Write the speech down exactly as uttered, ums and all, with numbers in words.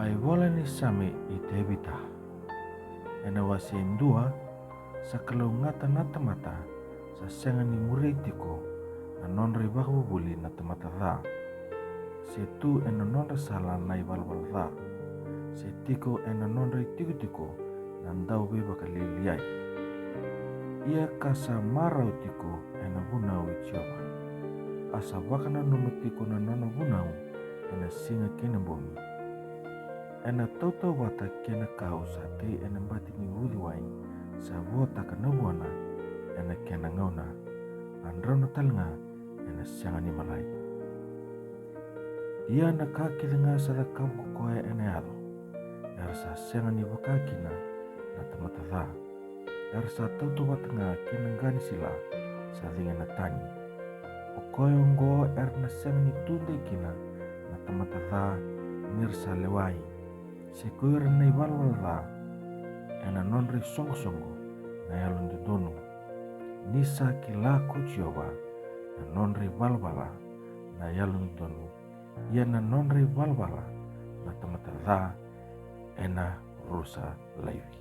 E vola ni Same i Tevita, ena wase e dua: Sa kalougata na tamata sa sega ni muria tiko na nodra ivakavuvuli na tamata ca, se tu ena nodra sala na ivalavala ca, se tiko ena nodra itikotiko na dauveivakalialiai. Ia ka sa marau tiko ena vunau i Jiova, a sa vakananuma tiko na nona vunau ena siga kei na bogi. Ena tautauvata kei na kau sa tei ena bati ni uciwai, sa vuataka na vuana ena kena gauna, a drauna talega ena sega ni malai. Ia na ka kece ga sa cakava ko koya ena yaco, era sa sega ni vaka kina na tamata ca. Era sa tautauvata ga kei na qa ni sila sa ciga na tagi. O koya oqo era na sega ni tudei kina na tamata ca ni ra sa lewai, se ko ira na ivalavala ca ena nodra isoqosoqo na yalododonu. Ni sa kila ko Jiova na nodra ivalavala na yalododonu, ia na nodra ivalavala na tamata ca ena rusa laivi.